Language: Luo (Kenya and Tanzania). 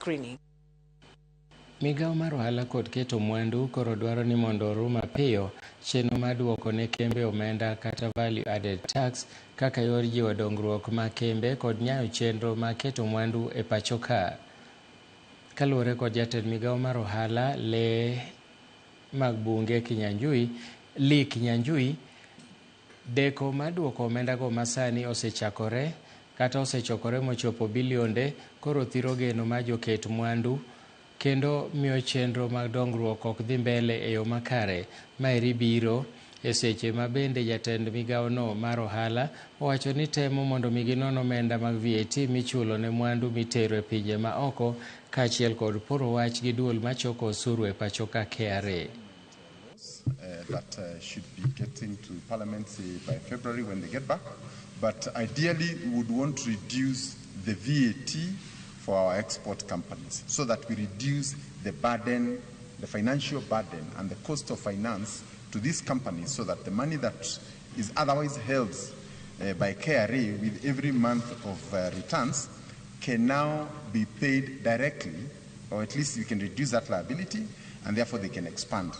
Screening. Migawo mar ohala kod keto mwandu koro dwaro ni mondo oru mapiyo chenro mar duoko ne kembe omenda kata Value Added Tax kaka yor jiwo dongruok mag kembe kod nyayo chenro mag keto mwandu e pacho ka. Kaluwore kod jatend migawo mar ohala lee mag bunge Kinyanjui, Lee Kinyanjui, deko mar duoko omendago masani osechakore kata osechokore mochopo bilionde koro thiro geno mar joket mwandu kendo miyo chenro mag dongruok ok dhi mbele e yo makare. Maeri biro e seche ma bende jatend migawono mar ohala owacho ni temo mondo mi ginon omenda mag VAT michulo ne mwandu mitero e pinje ma oko kaachiel kod poro wach gi duol machoko osuru e pacho ka KRA. That should be getting to Parliament, say, by February when they get back. But ideally, we would want to reduce the VAT for our export companies so that we reduce the burden, the financial burden and the cost of finance to these companies so that the money that is otherwise held by KRA with every month of returns can now be paid directly, or at least we can reduce that liability and therefore they can expand.